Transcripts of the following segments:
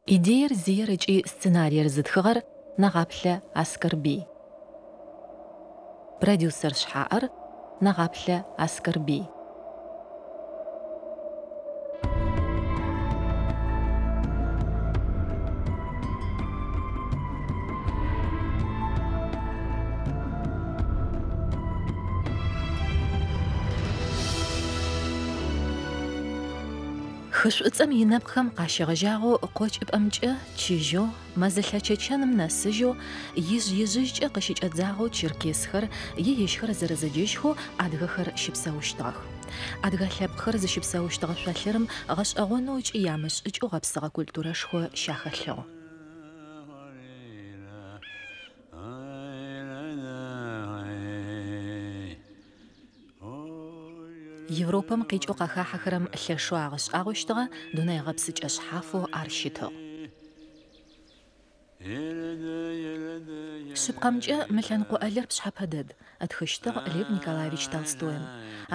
Идеер зиер ыкӏи сценариер зытхыгъэр Нэгъаплъэ Аскэрбый. Продюсер шъхьаӏэр Нэгъаплъэ Аскэрбый. Хы Шӏуцӏэм инэпкъхэм къащегъэжьагъэу къокӏыпӏэмкӏэ чыжьэу, мэзылъэ Чэчэным нэсыжьэу, ижъ-ижъыжькӏэ къыщыкӏэдзагъэу черкесхэр е ежьхэр зэрэзэджэжьхэу адыгэхэр щыпсэущтыгъэх. Адыгэ лъэпкъхэр зыщыпсэущтыгъэ шъолъырым гъэшӏэгъонэу ыкӏи ямышӏыкӏэу гъэпсыгъэ культурэшхо щахэлъыгъ. Европэм къикӏэу къахахьэхэрэм лъэшэу агъэшӏагъощтыгъэ дунэе гъэпсыкӏэ шъхьафэу ар щытыгъ. Шъыпкъэмкӏэ, мы лъэныкъо ӏэлыр пшъхьэпэ дэд, ытхыщтыгъ Лев Николаевич Толстоим.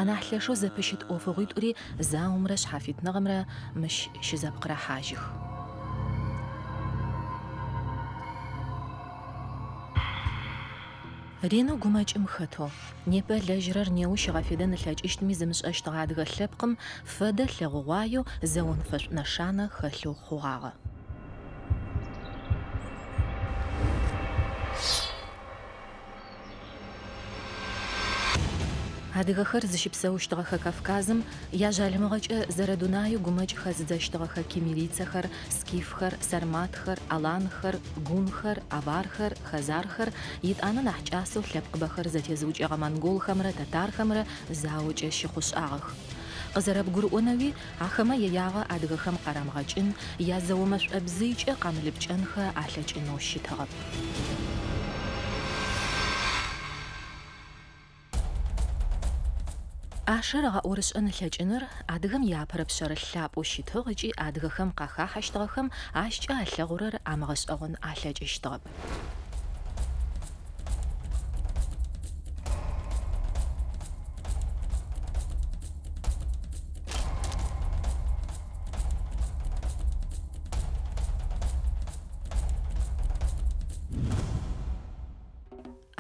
Анахь лъэшэу зэпыщыт ӏофыгъуитӏури, заомрэ шъхьафитныгъэмрэ, мыщ щызэпкъырэхьажьых. Ренэу гумэкӏым хэтэу, непэ ылэжьырэр неущ ыгъэфедэн ылъэкӏыщтми зымышӏэщтыгъэ адыгэ лъэпкъым фэдэ лъэгъугъуаеу зэон фэшӏу нэшанэ хэлъэу хъугъагъэ. Адыгэхэр зыщыпсэущтыгъэхэ Кавказым яжъалымыгъэкӏэ зэрэдунаеу гумэкӏ хэзыдзэщтыгъэхэ киммерийцэхэр, скифхэр, сарматхэр, аланхэр, гунхэр, авархэр, хазархэр, етӏанэ нахь кӏасэу лъэпкъыбэхэр зэтезыукӏэгъэ монголхэмрэ татархэмрэ заокӏэ щыхъушӏагъэх. Къызэрэбгурыӏонэуи, ахэмэ яягъэ адыгэхэм къарамыгъэкӏын, язэо мэшӏобзыйкӏэ къамылыпкӏэнхэ алъэкӏынэу щытыгъэп. ӏашэр ыгъэӏорышӏэн ылъэкӏыныр адыгэм иапэрэ пшъэрылъ лъапӏэу щытыгъ ыкӏи адыгэхэм къахахьэщтыгъэхэм ащкӏэ алъэгъурэр амыгъэшӏэгъон алъэкӏыщтыгъэп.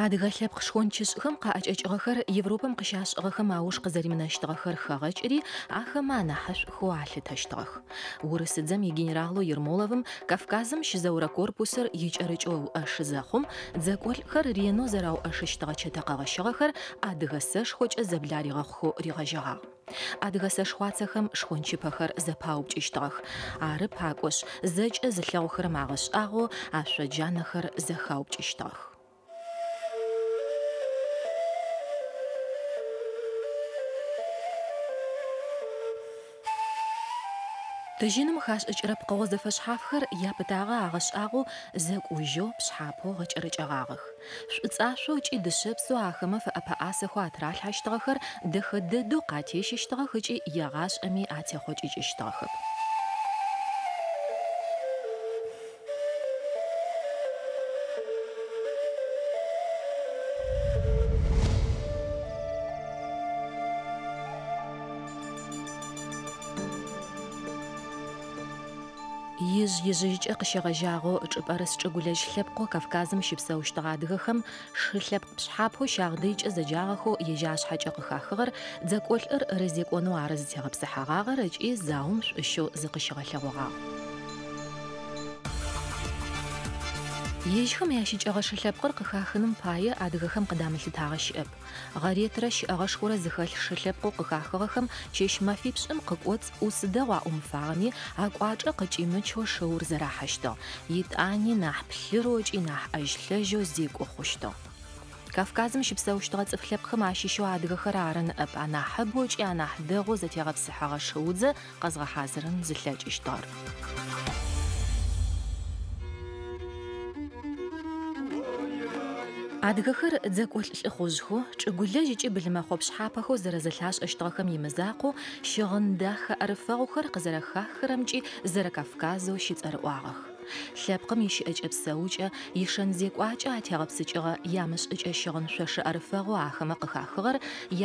Адыгэ лъэпкъ шхончышӏхэм къаӏэкӏэкӏыгъэхэр Европэм къыщашӏыгъэхэм ауж къызэримынэщтыгъэхэр хэгъэкӏыри, ахэмэ анахьышӏухэу алъытэщтыгъэх. Урысыдзэм игенералэу Ермоловым Кавказым щызэорэ корпусыр икӏэрыкӏэу ыуӏэшы зэхъум, дзэкӏолӏхэр ренэу зэрауӏэшыщтыгъэ чэтэ къэгъэщыгъэхэр адыгэ сэшхокӏэ зэбларигъэхъухэу ригъэжьэгъагъ. Адыгэ сэшхуацэхэм шхончыпэхэр зэпаупкӏыщтыгъэх. Ары пакӏошъ, зэкӏэ зылъэгъухэрэм агъэшӏагъоу ашъо джанэхэр зэхаупкӏыщтыгъэх. Тыжьыным хашӏыкӏырэ пкъыгъо зэфэшъхьафхэр япытагъэ агъэшӏагъоу зэкӏужьэу, пшъхьапэу гъэкӏэрэкӏэгъагъэх. Шӏуцӏашъоу ыкӏи дышъэпсэу ахэмэ фэӏэпэӏасэхэу атыралъхьэщтыгъэхэр дэхэ дэдэу къатещыщтыгъэх ыкӏи егъашӏэми атехъокӏыкӏыщтыгъэхэп. Ижъ-ижъыжькӏэ къыщегъэжьагъэу чӏыпӏэрыс чӏыгулэжь лъэпкъэу Кавказым щыпсэущтыгъэ адыгэхэм шы лъэпкъ пшъхьапэу щагъдыйкӏэ зэджагъэхэу ежь ашъхьэкӏэ къыхахыгъэр дзэкӏолӏыр рызекӏонэу ары зытегъэпсыхьэгъагъэр ыкӏи заом шӏущэу зыкъыщигъэлъэгъогъагъ. Ежьхэм ящыкӏэгъэ шы лъэпкъыр къыхахыным пае адыгэхэм къыдамылъытагъэ щыӏэп. Гъэретрэ щыӏэгъэшхорэ зыхэлъ шы лъэпкъэу къыхахыгъэхэм чэщ-мэфипшӏым къыкӏоцӏ ӏус дэгъу аӏумыфагъэми, акӏуачӏэ къыкӏимычэу шыур зэрахьэщтыгъ, етӏани нахь плъырэу ыкӏи нахь ӏэжь-лъэжьэу зекӏо хъущтыгъ. Кавказым щыпсэущтыгъэ цӏыф лъэпкъхэм ащыщэу адыгэхэр ары ныӏэп анахьыбэу ыкӏи анахь дэгъоу зэтегъэпсыхьэгъэ шыудзэ къэзгъэхьазырын зылъэкӏыщтыгъэр. Адыгэхэр дзэкӏолӏ лӏыхъужъхэу, чӏыгулэжь ыкӏи былымэхъо пшъхьапэхэу зэрэзэлъашӏэщтыгъэхэм имызакъоу, щыгъын дахэ ӏэрыфэгъухэр къызэрэхахырэмкӏи зэрэ Кавказэу щыцӏэрыӏуагъэх. Лъэпкъым ищыӏэкӏэ-псэукӏэ, ишэн-зекӏуакӏэ атегъэпсыкӏыгъэ ямышӏыкӏэ щыгъын шъошэ ӏэрыфэгъоу ахэмэ къыхахыгъэр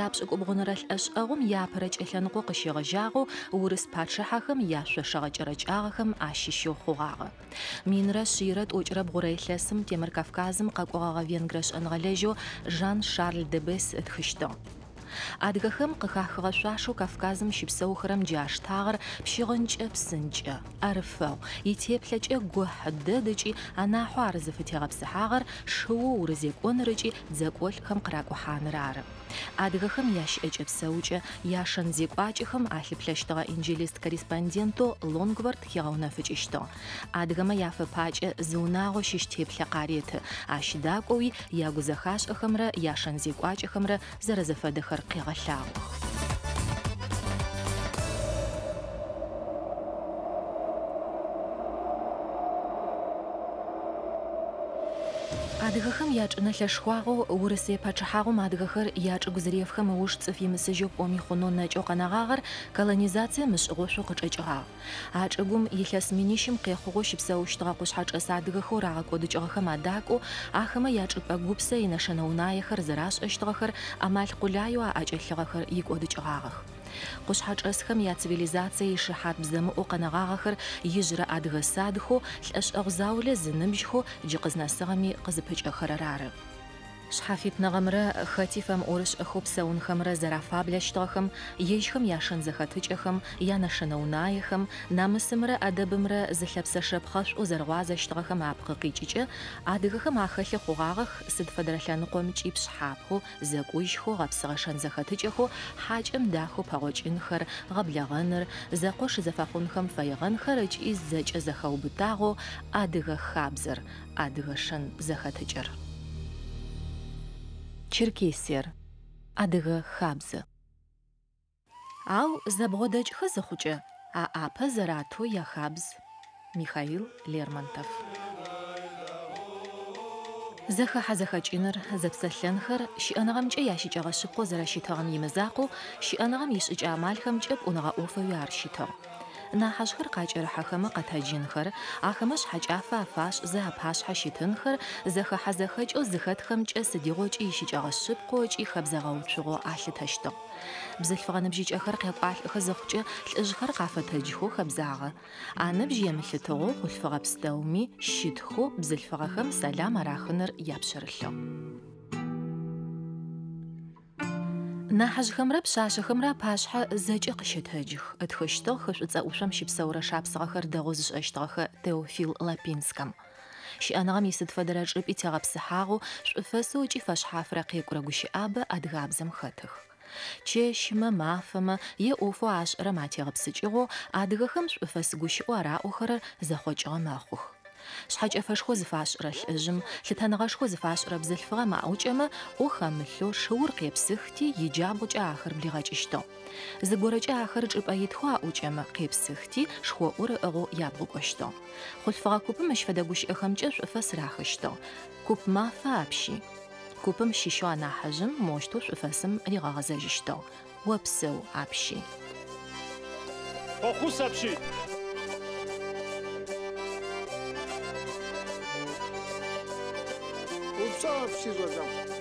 япшӏыкӏубгъунэрэ лӏэшӏэгъум иапэрэ кӏэлъэныкъо къыщегъэжьагъэу урыс пачъыхьэхэм яшъошэ гъэкӏэрэкӏагъэхэм ащыщэу хъугъагъэ. Минрэ шъийрэ тӏокӏырэ бгъурэ илъэсым Темыр Кавказым къэкӏогъэгъэ венгрэ шӏэныгъэлэжьэу Жан-Шарль де Бесс ытхыщтыгъ. Адыгэхэм къыхахыгъэ шъуашэу Кавказым щыпсэухэрэм джы аштагъэр пщыгъынкӏэ псынкӏэ, ӏэрыфэгъу, итеплъэкӏэ гохь дэд ыкӏи анахьэу ар зыфытегъэпсыхьагъэр шыоу урызекӏоныр ыкӏи дзэкӏолӏхэм къыракӏухьаныр ары. Адыгэхэм ящыӏэкӏэ-псэукӏэ, яшэн-зекӏуакӏэхэм алъыплъэщтыгъэ инджылыз корреспондентэу Лонгворт хигъэунэфыкӏыщтыгъ. Адыгэмэ яфэпакӏэ зы унагъо щыщ теплъэ къареты, ащ дакӏоуи ягузэхашӏэхэмрэ яшэн-зекӏуакӏэхэмрэ зэрэзэфэдэхэр къегъэлъагъох. Адыгэхэм ячӏынэлъэшхуагъэу Урысые пачъыхьагъум адыгэхэр ячӏыгу зырефхэм ыуж цӏыф имысыжьэу пӏоми хъунэу нэкӏэу къэнэгъагъэр колонизацием ышӏыгъошъоу къычӏэкӏыгъагъ. А чӏыгум илъэс минищым къехъугъэу щыпсэущтыгъэ къушъхьэчӏэс адыгэхэу рагъэкӏодыкӏыгъэхэм адакӏоу ахэмэ ячӏыпӏэ гупсэ инэшэнэ унаехэр зэрашӏэщтыгъэхэр амал-къулаеу аӏэкӏэлъыгъэхэр икӏодыкӏыгъагъэх. Къушъхьэчӏэсхэм яцивилизацие ишыхьат бзэмыӏоу къэнэгъагъэхэр ижъырэ адыгэ садхэу лӏэшӏэгъу заулэ зыныбжьхэу джы къызнэсыгъэми къызыпыкӏэхэрэр ары. Шъхьафитныгъэмрэ хэти фэмыӏорышӏэхэу псэунхэмрэ зэрафаблэщтыгъэхэм, ежьхэм яшэн-зэхэтыкӏэхэм, янэшэнэ унаехэм, намысымрэ ӏэдэбымрэ зылъэпсэ шэпхъэшӏоу зэрыгъуазэщтыгъэхэм апкъы къикӏыкӏэ адыгэхэм ахэлъы хъугъагъэх сыд фэдэрэ лъэныкъомкӏи пшъхьапэу, зэкӏужьхэу гъэпсыгъэ шэн-зэхэтыкӏэхэу хьакӏэм дахэу пэгъокӏынхэр, гъэблэгъэныр, зэкъош зэфэхъунхэм фэегъэнхэр ыкӏи зэкӏэ зэхэубытагъэу адыгэ хабзэр, адыгэ шэн-зэхэтыкӏэр. Черкесиер, адыгэ хабзэ. Ау зэбгъодэкӏхэ зыхъукӏэ, аӏапэ зэратэу яхабз. Михаил Лермонтов. Зэхэхьэ-зэхэкӏыныр, зэпсэлъэнхэр щыӏэныгъэмкӏэ ящыкӏэгъэ шъыпкъэу зэрэщытыгъэм имызакъоу, щыӏэныгъэм ишӏыкӏэ-амалхэмкӏэ пӏуныгъэ ӏофэуи ар щытыгъ. Нахьыжъхэр къакӏэрыхьэхэмэ къэтэджынхэр, ахэмэ шъхьэкӏафэ афашӏзэ апашъхьэ щытынхэр зэхэхьэ-зэхэкӏэу зыхэтхэмкӏэ сыдигъокӏи ищыкӏэгъэ шъыпкъэу ыкӏи хэбзэгъэуцугъэу алъытэщтыгъ. Бзылъфыгъэ ныбжьыкӏэхэр къякӏуалӏэхэ зыхъукӏэ лӏыжъхэр къафэтэджхэу хэбзагъэ. Аныбжь емылъытыгъэу хъулъфыгъэ пстэуми щытхэу бзылъфыгъэхэм сэлам арахыныр япшъэрылъыгъ. Нахьыжъхэмрэ пшъашъэхэмрэ апашъхьэ зэкӏэ къыщэтэджых, ытхыщтыгъ хы Шӏуцӏэ ӏушъом щыпсэурэ шапсыгъэхэр дэгъоу зышӏэщтыгъэхэ Теофил Лапинскэм. Щыӏэныгъэм исыд фэдэрэ чӏыпӏи тегъэпсыхьагъэу, шӏуфэсэу ыкӏи фэшъхьафрэ къекӏурэ гущыӏабэ адыгабзэм хэтых. Чэщмэ, мафэмэ е ӏофэу ашӏэрэм атегъэпсыкӏыгъэу адыгэхэм шӏуфэс гущыӏэу араӏохэрэр зэхъокӏыгъэ мэхъух. Шъхьэкӏэфэшхо зыфашӏырэ лӏыжъым, лъытэныгъэшхо зыфашӏырэ бзылъфыгъэм аӏукӏэмэ, ӏо хэмылъэу шыур къепсыхти, иджабгъукӏэ ахэр блигъэкӏыщтыгъ. Зыгорэкӏэ ахэр чӏыпӏэ итхэу аӏукӏэмэ, къепсыхти, шхоӏур ыӏыгъэу ябгъукӏощтыгъ. Хъулъфыгъэ купым мыщ фэдэ гущыӏэхэмкӏэ шӏуфэс рахыщтыгъ, Куп мафэ апщи! Купым щыщэу анахьыжъым моущтэу шӏуфэсым ригъэгъэзэжьыщтыгъ, Опсэу апщи! Фохъус апщи! Упсэу апщи, щӏалэфӏ!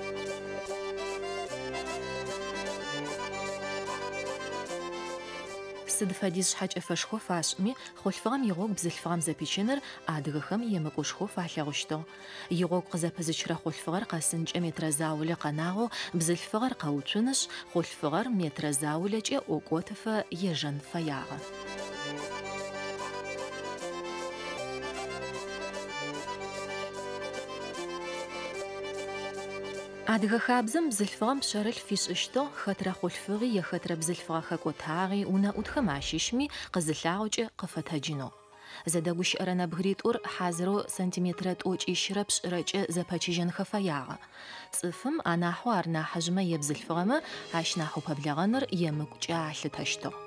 Сыд фэдиз шъхьэкӏэфэшхо фашӏми, хъулъфыгъэм игъогу бзылъфыгъэм зэпичыныр адыгэхэм емыкӏушхоу фалъэгъущтыгъ. Игъогу къызэпызычырэ хъулъфыгъэр къэсынкӏэ метрэ заулэ къэнагъэу бзылъфыгъэр къэуцунышъ, хъулъфыгъэр метрэ заулэкӏэ ӏокӏотыфэ ежэн фэягъэ. Адыгэ хабзэм бзылъфыгъэм пшъэрылъ фишӏыщтыгъ хэтрэ хъулъфыгъи е хэтрэ бзылъфыгъэ хэкӏотагъи унэӏутхэм ащыщми къызылъагъокӏэ къыфэтэджынэу. Зэдэгущыӏэрэ нэбгыритӏур хьазырэу сантиметрэ тӏокӏищырэ пшӏырэкӏэ зэпэчыжьэнхэ фэягъэ. Цӏыфым, анахьэу ар нахьыжъмэ е бзылъфыгъэмэ, ащ нахь упэблэгъэныр емыкӏукӏэ алъытэщтыгъ.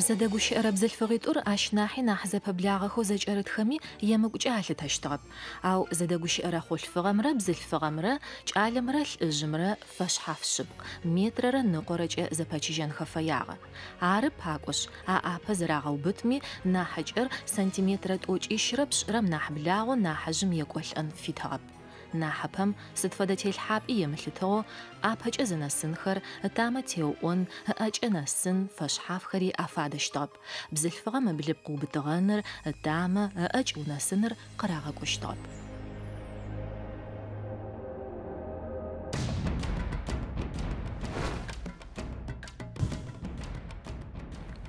Зэдэгущыӏэрэ бзылъфыгъитӏур ащ нахьи нахь зэпэблагъэхэу зэкӏэрытхэми емыкӏукӏэ алъытэщтыгъэп. Ау зэдэгущыӏэрэ хъулъфыгъэмрэ бзылъфыгъэмрэ, кӏалэмрэ лӏыжъымрэ фэшъхьаф шъыпкъ, метрэрэ ныкъорэкӏэ зэпэчыжьэнхэ фэягъэ. Ары пакӏошъ, аӏапэ зэрагъэубытми, нахьыкӏэр сантиметрэ тӏокӏищрэ пшӏырэм нахь благъэу нахьыжъым екӏолӏэн фитыгъэп. Нахьыпэм, сыд фэдэ телъхьапӏи емылъытыгъэу, ӏапэкӏэ зэнэсынхэр, ытамэ теуӏон, ыӏэкӏэ нэсын, фэшъхьафхэри афадэщтыгъэп. Бзылъфыгъэм ыблыпкъ убытыгъэныр, ытамэ, ыӏэкӏ унэсыныр къырагъэкӏущтыгъэп.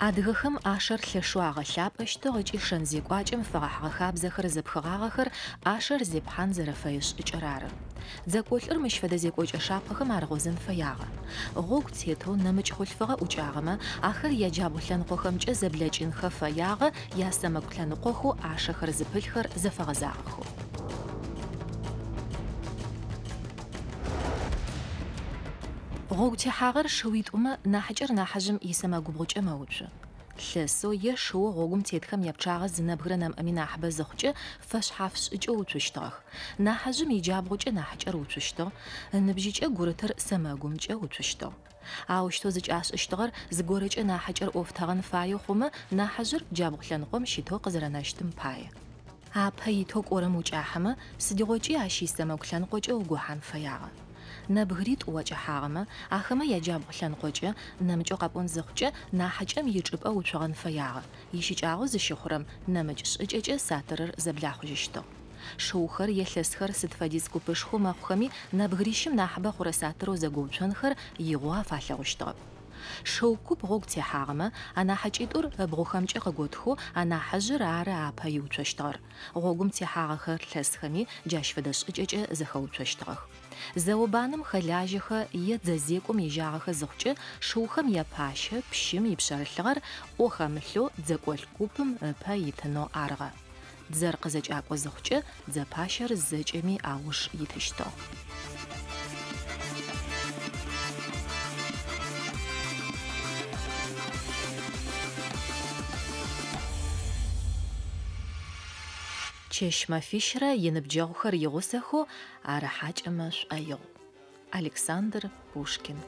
Адыгэхэм ӏашэр лъэшэу агъэлъапӏэщтыгъ ыкӏи шэн-зекӏуакӏэм фэгъэхьыгъэ хабзэхэр зэпхыгъагъэхэр ӏашэр зепхьан зэрэфэе шӏыкӏэр ары. Дзэкӏолӏыр мыщ фэдэ зекӏокӏэ шапхъэхэм арыгъозэн фэягъэ. Гъогу тетэу нэмыкӏ хъулъфыгъэ ӏукӏагъэмэ, ахэр яджабгъу лъэныкъохэмкӏэ зэблэкӏынхэ фэягъэ, ясэмэгу лъэныкъохэу ӏашэхэр зыпылъхэр зэфэгъэзагъэхэу. Гъогу техьагъэр шыуитӏумэ, нахьыкӏэр нахьыжъым исэмэгубгъукӏэ мэуцу. Лъэсэу е шыоу гъогум тетхэм япчъагъэ зы нэбгырэ нэмыӏэми нахьыбэ зыхъукӏэ, фэшъхьаф шӏыкӏэу уцущтыгъэх. Нахьыжъым иджабгъукӏэ нахьыкӏэр уцущтыгъ, ыныбжьыкӏэ гурытыр сэмэгумкӏэ уцущтыгъ. Аущтэу зыкӏашӏыщтыгъэр зыгорэкӏэ нахьыкӏэр ӏофтэгъэн фаеу хъумэ, нахьыжъыр джабгъу лъэныкъом щытэу къызэрэнэщтым пае. Апэ итэу кӏорэм укӏахьэмэ, сыдигъокӏи ащ исэмэгу лъэныкъокӏэ угохьан фэягъэ. Нэбгыритӏу уакӏэхьагъэмэ, ахэмэ яджабгъу лъэныкъокӏэ, нэмыкӏэу къэпӏон зыхъукӏэ, нахьыкӏэм ичӏыпӏэ уцугъэн фэягъэ, ищыкӏагъэу зыщыхъурэм, нэмыкӏ шӏыкӏэкӏэ сатырыр зэблахъужьыщтыгъ. Шыухэр е лъэсхэр сыд фэдиз купышхо мэхъухэми, нэбгырищым нахьыбэ хъурэ сатырэу зэгоуцонхэр игъо афалъэгъущтыгъэп. Шыу куп гъогу техьагъэмэ, анахьыкӏитӏур ыбгъухэмкӏэ къыготхэу анахьыжъыр ары апэ иуцощтыгъэр. Гъогум техьагъэхэр лъэсхэми джащ фэдэ шӏыкӏэкӏэ зэхэуцощтыгъэх. Зэо-банэм хэлажьэхэ е дзэ зекӏом ежьагъэхэ зыхъукӏэ шыухэм япащэ пщым ипшъэрылъыгъэр ӏо хэмылъэу дзэкӏолӏ купым ыпэ итынэу арыгъэ. Дзэр къызэкӏакӏо зыхъукӏэ дзэпащэр зэкӏэми ауж итыщтыгъ. Чэщ-мэфищрэ иныбджэгъухэр игъусэхэу ар хьакӏэмэ шӏоигъу. Александр Пушкин.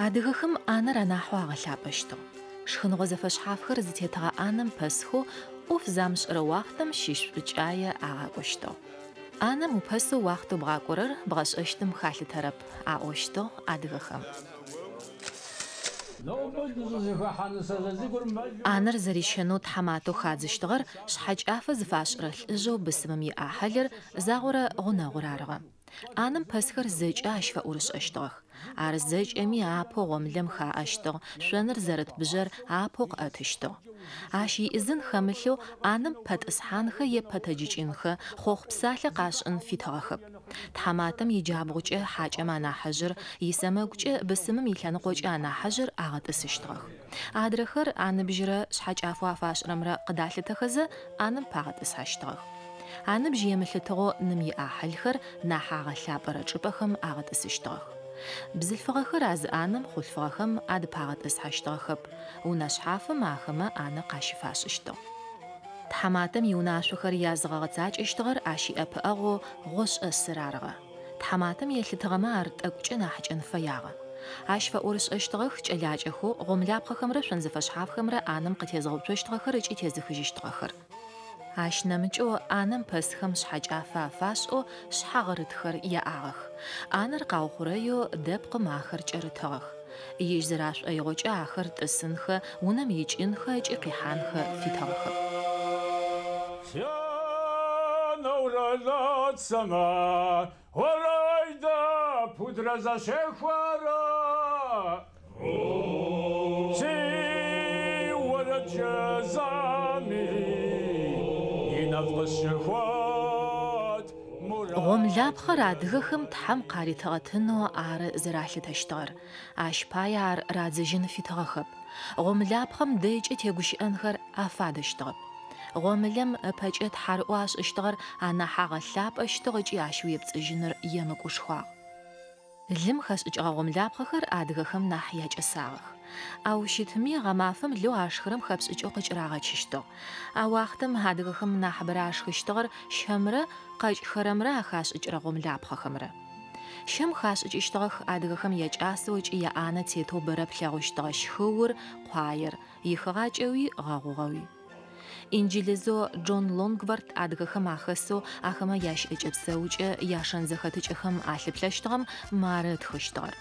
Адыгэхэм ӏанэр анахьэу агъэлъапӏэщтыгъ. Шхыныгъо зэфэшъхьафхэр зытетыгъэ ӏанэм пэсхэу ӏоф замышӏэрэ уахътэм щыщ шӏукӏае агъакӏощтыгъ. ӏанэм упэсэу уахътэу бгъакӏорэр бгъэшӏэщтым халъытэрэп, аӏощтыгъ адыгэхэм. ӏанэр зэрищэнэу тхьаматэу хадзыщтыгъэр шъхьэкӏафэ зыфашӏырэ лӏыжъэу бысымым иӏахьылыр, загъорэ гъунэгъур арыгъэ. ӏанэм пэсхэр зэкӏэ ащ фэӏорышӏэщтыгъэх. Ар зэкӏэми апэу гъомылэм хаӏэщтыгъ, шъоныр зэрыт бжъэр апэу къыӏэтыщтыгъ. Ащ иӏизын хэмылъэу ӏанэм пэтӏысхьанхэ е пэтэджыкӏынхэ, хъохъу псалъэ къашӏын фитыгъэхэп. Тхьаматэм иджабгъукӏэ хьакӏэм анахьыжъыр, исэмэгукӏэ бысымым илъэныкъокӏэ анахьыжъыр агъэтӏысыщтыгъэх. Адрэхэр аныбжьырэ шъхьэкӏафэу афашӏырэмрэ къыдалъытэхэзэ ӏанэм пагъэтӏысхьэщтыгъэх. Аныбжь емылъытыгъэу ным иӏахьылхэр нахь агъэлъапӏэрэ чӏыпӏэхэм агъэтӏысыщтыгъэх. Бзылъфыгъэхэр а зы ӏанэм хъулъфыгъэхэм адыпагъэтӏысхьэщтыгъэхэп, унэ шъхьафым ахэмэ ӏанэ къащыфашӏыщтыгъ. Тхьаматэм иунашъохэр языгъэгъэцакӏэщтыгъэр ащ иӏэпыӏэгъоу гъошӏэсыр арыгъэ. Тхьаматэм елъытыгъэмэ ар тӏэкӏукӏэ нахьыкӏэн фэягъэ. Ащ фэӏорышӏэщтыгъэх кӏэлакӏэхэу гъомлапхъэхэмрэ шъон зэфэшъхьафхэмрэ ӏанэм къытезгъэуцощтыгъэхэр ыкӏи тезыхыжьыщтыгъэхэр. Ащ нэмыкӏэу ӏанэм пэсхэм шъхьэкӏафэ афашӏэу шъхьагъырытхэр яӏагъэх. ӏанэр къаухъурэеу дэпкъым ахэр кӏэрытыгъэх. Ежь зэрашӏоигъокӏэ ахэр тӏысынхэ, унэм икӏынхэ ыкӏи къихьанхэ фитыгъэхэп. Гъомлапхъэр адыгэхэм Тхьэм къаритыгъэ тынэу ары зэралъытэщтыгъэр. Ащ пае ар радзыжьын фитыгъэхэп. Гъомлапхъэм дэйкӏэ тегущыӏэнхэр афадэщтыгъэп. Гъомылэм ыпэкӏэ тхьарыӏо ашӏыщтыгъэр анахь агъэлъапӏэщтыгъ ыкӏи ащ уепцӏыжьыныр емыкӏушхуагъ. Лым хэшӏыкӏыгъэ гъомлапхъэхэр адыгэхэм нахь якӏэсагъэх. Ау щытми, гъэмафэм лэу ашхырэм хэпшӏыкӏэу къыкӏырагъэчыщтыгъ. А уахътэм адыгэхэм нахьыбэрэ ашхыщтыгъэр щэмрэ къэкӏхэрэмрэ ахашӏыкӏырэ гъомлапхъэхэмрэ. Щэм хашӏыкӏыщтыгъэх адыгэхэм якӏасэу ыкӏи яӏанэ тетэу бэрэ плъэгъущтыгъэ щхыур, къуаер, ихыгъакӏэуи гъэгъугъэуи. Инджылызэу Джон Лонгворт адыгэхэм ахэсэу ахэмэ ящыӏэкӏэ-псэукӏэ, яшэн-зэхэтыкӏэхэм алъыплъэщтыгъэм мары ытхыщтыгъэр.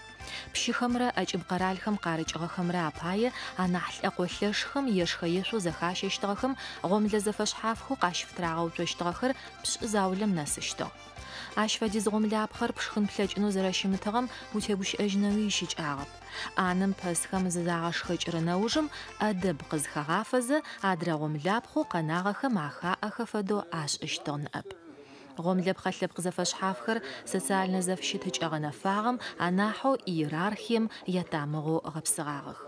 Пщыхэмрэ ӏэкӏыб къэралхэм къарыкӏыгъэхэмрэ апае анахь лӏэкъо лъэшхэм ешхэ-ешъоу зэхащэщтыгъэхэм гъомлэ зэфэшъхьафхэу къащыфытырагъэуцощтыгъэхэр пшӏы заулэм нэсыщтыгъ. Ащ фэдиз гъомлапхъэр пшхын плъэкӏынэу зэрэщымытыгъэм утегущыӏэжьынэуи ищыкӏагъэп. ӏанэм пэсхэм зызагъэшхэкӏырэ нэужым ӏэдэб къызхагъафэзэ, адрэ гъомлапхъэу къэнагъэхэм ахаӏэхэ фэдэу ашӏыщтыгъ ныӏэп. Гъомлэпхъэ лъэпкъ зэфэшъхьафхэр социальнэ зэфыщытыкӏэ гъэнэфагъэм, анахьэу иерархием, ятамыгъэу гъэпсыгъагъэх.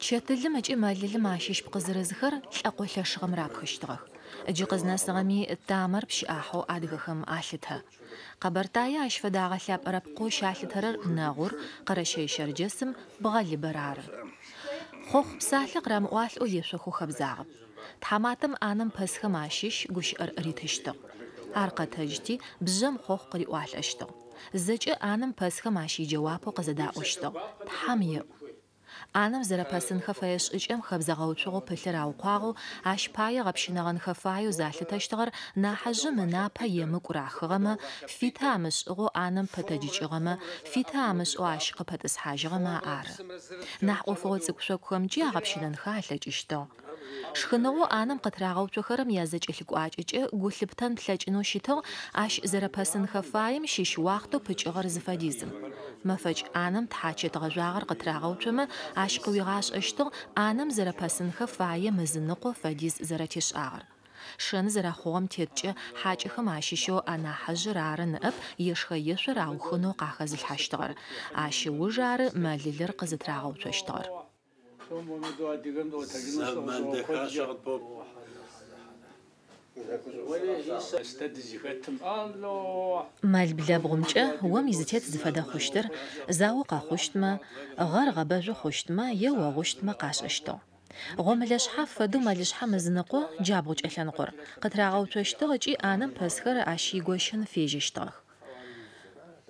Чэтылым ыкӏи мэлылым ащыщ пкъы зырызхэр лӏэкъо лъэшыгъэм рапхыщтыгъэх. Джы къызнэсыгъэми тамэр пщы ӏахьэу адыгэхэм алъытэ. Къэбэртае ащ фэдэ агъэлъапӏэрэ пкъэу щалъытэрэр нэгъур, Къэрэщэе-Щэрджэсым бгъэлыбэр ары. Хъохъу псалъэ къырамыӏуалӏэу ешъохэу хэбзагъэп. Тхьаматэм ӏанэм пэсхэм ащыщ гущыӏэр ритыщтыгъ. Ар къэтэджти, бжъэм хъохъу къыриӏуалӏэщтыгъ. Зэкӏэ ӏанэм пэсхэм ащ иджэуапэу къызэдаӏощтыгъ, Тхьэм еӏу. ӏанэм зэрэпэсынхэ фэе шӏыкӏэм хэбзэгъэуцугъэу пылъыр аукъуагъэу, ащ пае гъэпщынэгъэнхэ фаеу залъытэщтыгъэр нахьыжъым ынапэ емыкӏу рахыгъэмэ, фиты амышӏыгъэу ӏанэм пэтэджыкӏыгъэмэ, фиты амышӏэу ащ къыпэтӏысхьажьыгъэмэ ары. Нахь ӏофыгъо цӏыкӏу-шъокӏухэмкӏи агъэпщынэнхэ алъэкӏыщтыгъ. Шхыныгъоу ӏанэм къытырагъэуцохэрэм язэкӏэлъыкӏуакӏэкӏэ гу лъыптэн плъэкӏынэу щытыгъ ащ зэрэпэсынхэ фаем щыщ уахътэу пыкӏыгъэр зыфэдизым. Мэфэкӏ ӏанэм тхьачэт гъэжъуагъэр къытырагъэуцомэ, ащ къыуигъашӏэщтыгъ ӏанэм зэрэпэсынхэ фаем ызыныкъо фэдиз зэрэтешӏагъэр. Шэны зэрэхъугъэм теткӏэ хьакӏэхэм ащыщэу анахьыжъыр ары ныӏэп ешхэ-ешъор аухынэу къахэзылъхьащтыгъэр. Ащ ыуж ары мэлылыр къызытырагъэуцощтыгъэр. Зэман дахащэ къытпоплъэ. Мэл блэбгъумкӏэ ом изытет зыфэдэ хъущтыр, зао къэхъущтмэ, гъэр гъэбэжъу хъущтмэ е огъущтмэ къашӏэщтыгъ. Гъомылэ шъхьаф фэдэу мэлышъхьэм ызыныкъо, джабгъу кӏэлъэныкъор, къытырагъэуцощтыгъ ыкӏи ӏанэм пэсхэр ащ игощын фежьэщтыгъэх.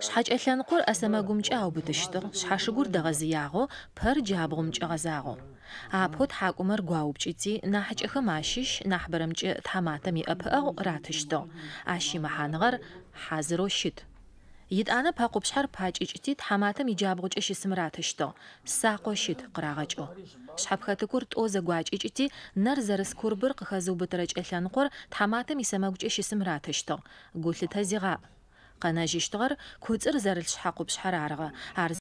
Шъхьэкӏэлъэныкъор ӏэ сэмэгумкӏэ аубытыщтыгъ, шъхьэшыгур дэгъэзыягъэу, пэр джабгъумкӏэ гъэзагъэу. Апэу тхьакӏумэр гуаупкӏыти, нахьыкӏэхэм ащыщ, нахьыбэрэмкӏэ тхьаматэм иӏэпыӏэгъу ратыщтыгъ. Ащ имэхьаныгъэр хьазырэу щыт. Етӏанэ пэ къупшъхьэр пакӏыкӏыти, тхьаматэм иджабгъукӏэ щысым ратыщтыгъ, сакъэу щыт къырагъэкӏэу. Шъхьэпхэтыкур тӏо зэгуакӏыкӏыти, нэр зэрыс курбыр къыхэзыубытэрэ кӏэлъэныкъор тхьаматэм исэмэгукӏэ щысым ратыщтыгъ, гулъытэ зигъаӏ. Къэнэжьыщтыгъэр куцӏыр зэрылъ шъхьэ къупшъхьэр арыгъэ, ар.